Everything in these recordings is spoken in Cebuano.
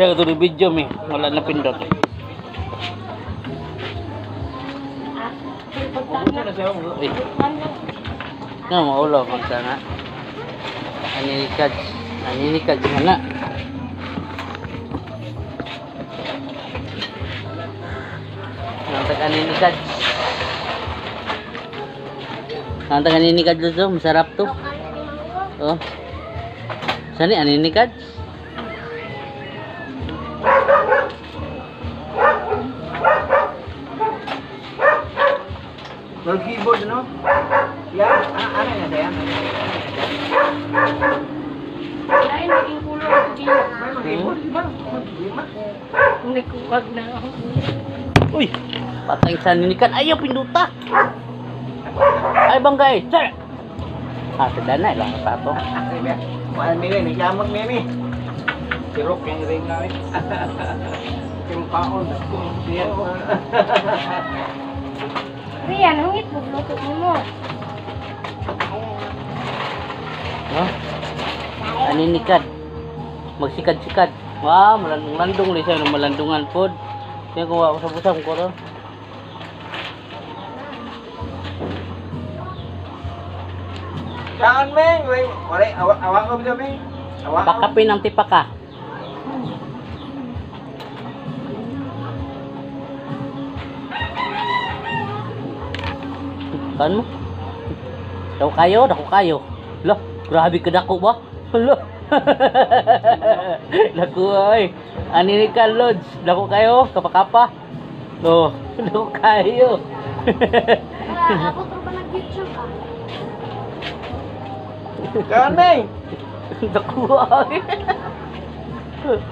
Ayaw ito video mi. Wala na pindot. Uy. No, maulo magtana. Aninikad. Aninikad nga na. Nantag aninikad. Nantag aninikad dito, masarap to. Oh. Sani aninikad? Roll keyboard, no? Yeah, ano na siya? Ay, naging kulo ang kilo. May keyboard, di ba? Lima. Nagkuwag na ako. Uy, patay sa aninikad. Ayaw pinduta. Ay banggay. Sir. Ah, sa na ilang pato. Mahal mimi, naglamag mimi. Sirok yung ring na eh. Yung kaon. Yan. Riyan, hungit mo luto mo. No? Aninikad. Magsikad-sikad. Wow, malandong-landong rin siya. Malandungan pod. Kaya kung ako sa busang ko ron. Kaon, meng. Wala, awak ko ba, meng? Awak ko. Pakapin ang tipaka. Kan mo? Dako kayo, dako kayo. Lah, grabe ka dako ba? Hala. Dako ay. Ani ni ka Lods, dako kayo, kapakapa. Oh, dako kayo. Ako to ba nag-YouTube ah? Kaon, meng. Dako ay.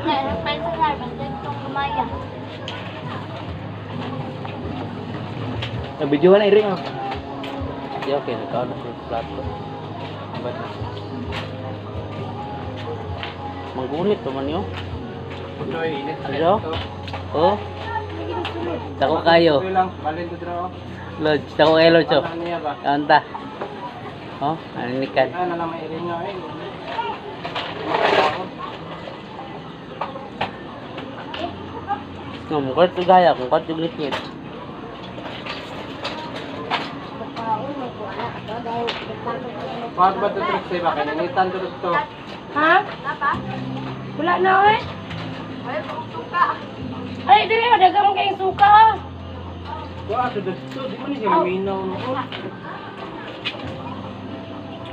Nagpensa sa itong gumaya. Nabidyohan na iring, oh. Di okay, nagkaon na sa plato. Ba't? Manggunit pa man yun. Ano? Oh? Dako kayo. Lodge, dako kayo Lodge. Oh. Anta. Oh, aninikan. Ano lang may iring eh. No, mukha ito gaya, mukha ito ngit-ngit. Bakit ba ito trip sa iba? Kaninitan to to. Ha? Wala na eh. Ay, dili daga mo kayong suka. Wala ito dito. Di mo ni siya maminaw noon.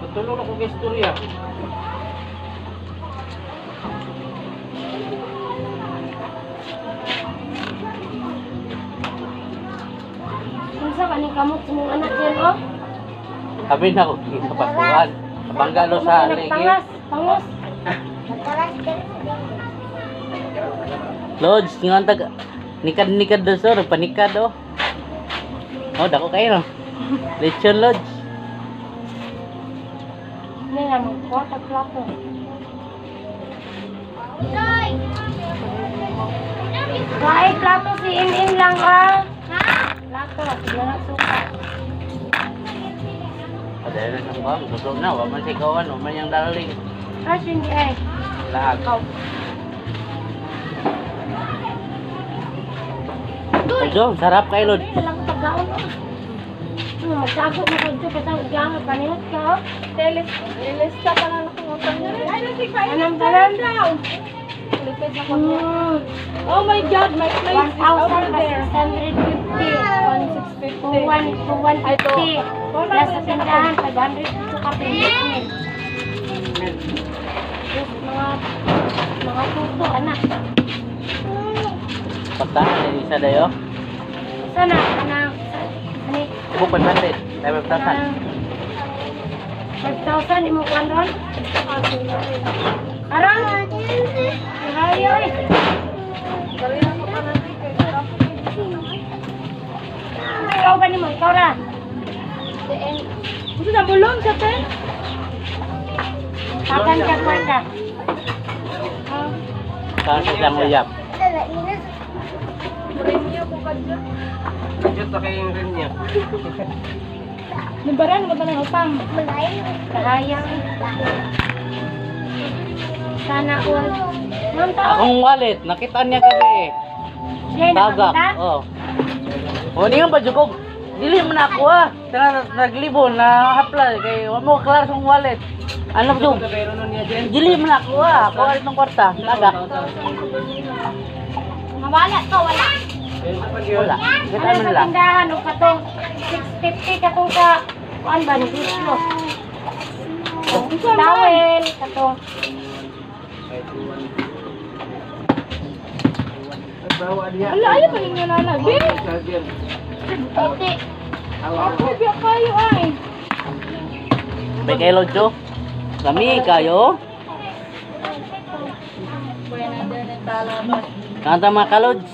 Patulong ako kay istorya. Unsa ka ning kamot sa mong anak yan oh? Sabi na ako, sa pasukan. Bangga lo sa ligi. Pangas, pangos. Lodge, nga tag nikad-nikad do sir, panikad oh. Oh, dako kayo no. Lechon Lodge. Hindi na magkuha tag plato. Ay, plato si In-In lang ah. Plato, tignan na suka. Padala na siyang bang, busog na, wa man si kawan, wa man yang darling. Ay, hindi ay. Laag. Lodge, sarap kayo Lodge. Ay, lang pagkaon oh. Ano, magtago mo ko dito, patang gamit, paninot ka oh. Ilista pa na nakungutang niya. Ay, Anong tanan? Oh my God, my place is over there. 1,650. 1,650. 1,150. Plus sa tindahan, 500 ito ka pindot. Mga tuto, anak. Pagka, isa dayo. Sana, anak. Ani, Ibok 500, 5,000. 5,000 imo kuan ron? Aron? Ay, ay. Ikaw ba nimo? Ikaw ra. Gusto na bulong sa te? Takan ka kwarta. Saan sa siyang uyap? Kadyo sa kayong rin niya. Nibaran mo ba ng upang? Kahayang. Sana all. Ma'am, tao. Akong wallet, nakita niya gabi eh. Jay, Tagak. nakakita? Oh. Oh, niyo ba jugog? Dili man ako ah. Tara naglibon na hapla kay wa mo klaro sa wallet. Ano jug? Dili man ako ah. Kuha itong kwarta. Tagak. Mawala to, wala. Wala. Kita Ano man sa lang. tindahan o katong 650 katong sa kuan ba ni Bisyo. Towel katong Ala, ayaw pa ninyo na na, be. Iti. Ako, biya kayo ay. May kayo Lodjo? Lami kayo? Kanta mga kalods.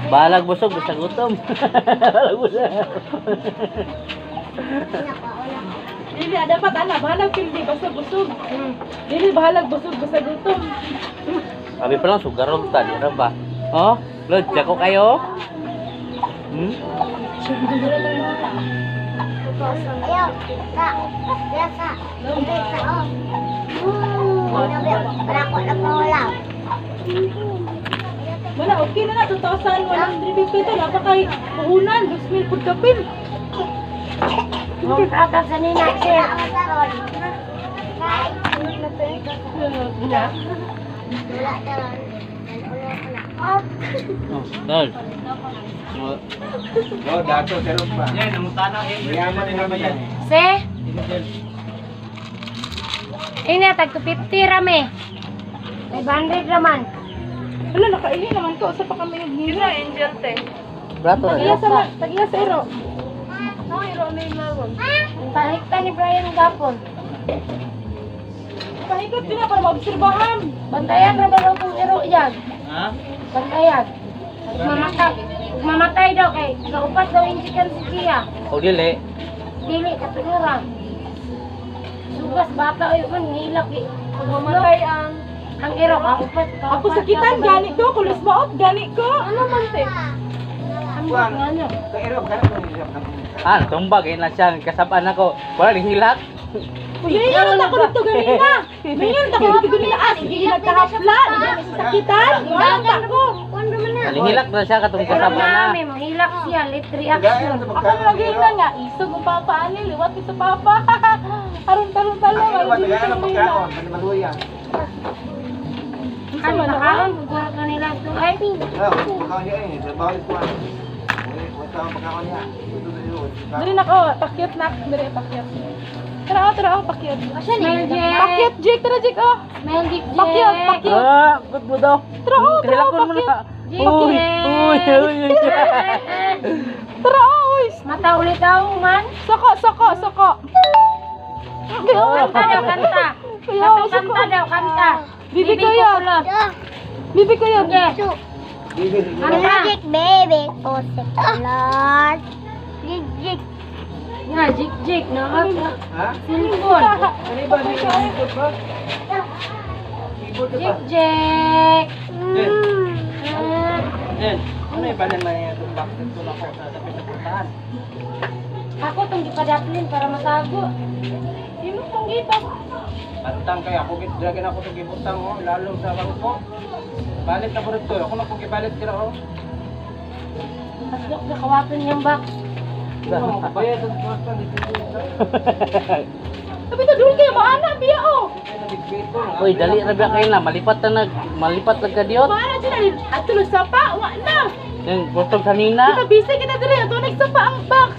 Balag busog, basta gutom. Balag busog. Dili, ah, dapat ana, bahalag pildi, basta busog. Dili, bahalag busog, basta gutom. Kami pa lang sugarol ta, di ra ba? Oh, Lods, ako kayo? Hmm? Ayaw, ka. Ka. Ka. Wala ko na wala. Wala, okay na na, 2,150 to, napakay puhunan, 2,000 pud kapin. Mong ata sa nina sir. Oh, Lord. Oh, Oh, dato terus pa. Yan, namutana eh. Mayaman na naman yan. Se? Ina tag 250 rame. 500 raman. Wala, nakaili naman ko, sa pa kami naghihira. Angel, te. Brato ra. Tagiya sa, tagiya sa iro. Ah, iro na yung lawag. Pahikta ni Brian gapon. Pahikot din na para maobserbahan. Bantayan ra ba daw kung iro yan? Ha? Bantayan. Mamatay, mamatay daw kay kaupat daw injikan si Gia. O dili. Dili katulura. Sugas bata oy man ngilak eh. Pag mamatay ang... Ang iro kaupat. Ako sakitan, gani ko, kulos maot, gani ko. Ano man, te? Ang nga nyo. Kairo ka na Ah, tumbag eh na siya kasabaan ako. Wala ni hilak. Mayor na ako dito ganina. Mayor na ako dito ganina. Ah, sige, nagkahapla. Sakitan, wala ako. Nalihilak na siya katong Pero kasabaan na. nami, manghilak siya, late reaction. Ako lagi na nga, isog ang papa, ani, liwat ko sa papa. Aron talong talong, aron dito sa manila. Maluya. Ano, nakaon, guguro ka nila ito. Ay, Pagkaon niya eh. Trabaho ko. Wala pagkaon niya. Dali na ko, pakyut na. Dali, pakyut. Tara, oh, tara, oh, pakyut. Smile, Jack. Pakyut, Jake, tara, Jake, oh. Smile, Jake, Jake. Pakyut, pakyut. Ah, good mo daw. Tara, oh, tara, oh, Hilakon mo pakyut. na. Uy, uy, uy, uy. Tara, oh, uy. Mata ulit daw, man. Soko, soko, soko. Kanta daw, kanta. Kuya, Kanta, kanta daw, kanta. Bibi ko yun. kulot. Bibi ko yun. Sige. Kanta. Magic baby, oh Lord. Jig Nga, jik, jik. No? Ha? Cellphone. Ano ba? May keyboard ba? Keyboard ba? Jik, jik. Jen, Ah, Jen, ano yung banan man yung itong box dito na ako sa tapit sa puntahan? Ako itong gipadaplin para matago. Sino tong gipag? Bantang kaya ako git dragon ako itong gibutang oh, lalong sa bangko. Balit na po rito. Ako na po gibalit sila oh. Pasok na kawaton niyang box. Ano, bayad sa tuwas dito. Sabi to, doon kayo, maana, biya, oh. Uy, dali ra ba kayo na malipat na nag malipat na kadiot. Maana, sila. At tulog sapa, wa na. Yung gustong kanina. Kita busy kita dali, ato nagsapa ang box.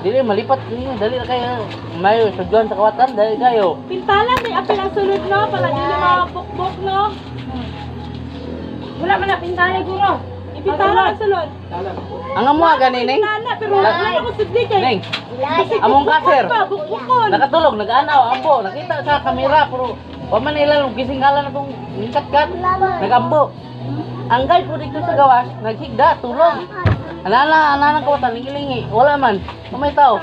Dili malipat niyo, dali ra kayo. Mayo sudyon sa kawatan, dali kayo. Pintalan may apel ang sulod no, para dili mabukbok no. Wala man na pintana guro. Ipintalan ang sulod. Ang amo gani ning. Nana, pero wala na ko sudli kay. Ning. Among kaser. Pa, bukbukon. Nakatulog, nag-anaw, ambo, nakita sa kamera pero wa man nila nung gising-gala na tong ningkat-kat, nagambo. Ang guide po dito sa gawas, naghigda, tulog. Anana, anana ko lingi-lingi, wala man. May tao.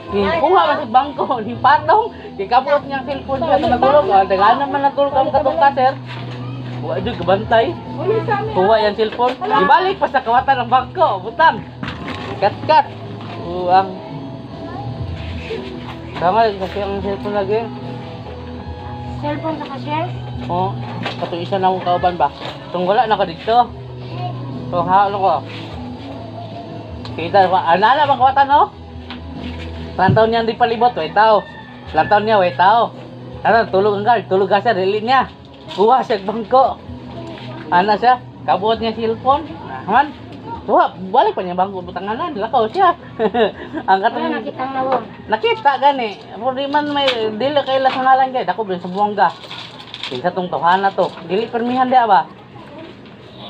Ni kuha man sa bangko, ni patong, gikabot niyang cellphone siya sa nagulog. Ah, daghan naman natulog ang katong kaser. Wa jud kabantay. Uli sa amin. Kuha yung cellphone. Ibalik pa sa kawatan ng bangko, butang. Kat-kat. Uang. Tama, kasi ang cellphone lagi. Cellphone sa cashier? Oh, katong isa na akong kauban ba? Tung wala na ka dito. So ha, ano ko? Kita ko, ana na bang kawatan no? Lantaw niya di palibot, way tao. Lantaw niya, way tao. Ano, tulog ang guard, tulog ka siya, dili niya. Kuha siya bangko. Ana siya, kabuot niya cellphone. Naman. Tuwa, balik pa niya bangko butanganan, lakaw siya. Ang Wala katong nakita ang nawong. nakita gani. Pero di man may dili kay sa ngalan kay dako sa Buanga. Kinsa tong tawhana to? Dili permihan diha ba?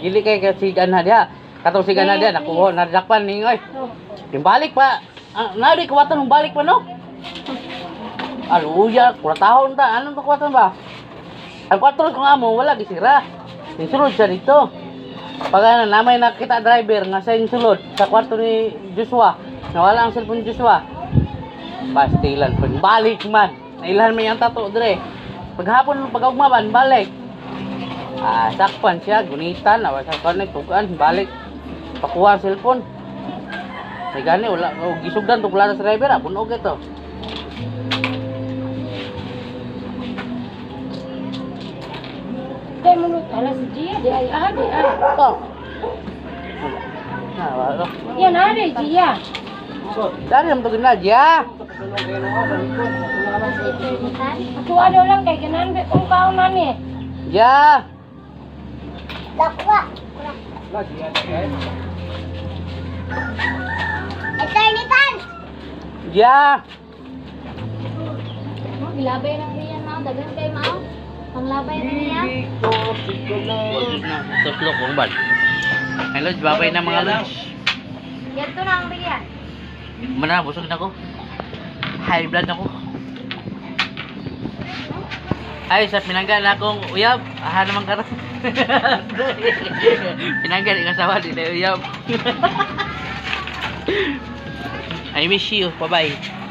Dili kay kasi ganha diha. Katong si ganha diha nakuha nadakpan ni oy. Yung balik pa. Ah, na di kuwatan ng balik pa no? Aluya, kuratahon ta. Anong kuwatan ba? Ang kwatro kung amo wala gisira. Yung sulod siya dito. Pag ano, namay nakita driver nga sa yung sulod sa kwarto ni Joshua. Nawala ang cellphone ni Joshua. Pastilan, pagbalik man. Nailan may ang tato dire. Paghapon, pag man, balik. Ah, sakpan siya, gunitan, awa sakpan nagtugan, balik. Pakuha ang cellphone. Ay gani, wala, oh, gisugdan to sa driver, ah, bunog ito. Kay mo ala si Gia di ay ah di ay. Oh. Ah, wala. Yan ah di Gia. Dari naman to ginadya. Ako ano lang kay ganan be kung kaon man ni. Ya. Dakwa. Lagi yan eh. Eternitan. Ya. Gilabay ng riyan mao, daghan kay mao. Panglabay na niya. Tatlo kong bal. Ay, Lods, babay na mga Lods. Ganito na ang riyan. Mana, busog na ko. High blood na ko. Ay, sa pinangga na akong uyab. Aha naman karon. Pinangga ni kasawa di na uyab. I miss you. Bye-bye.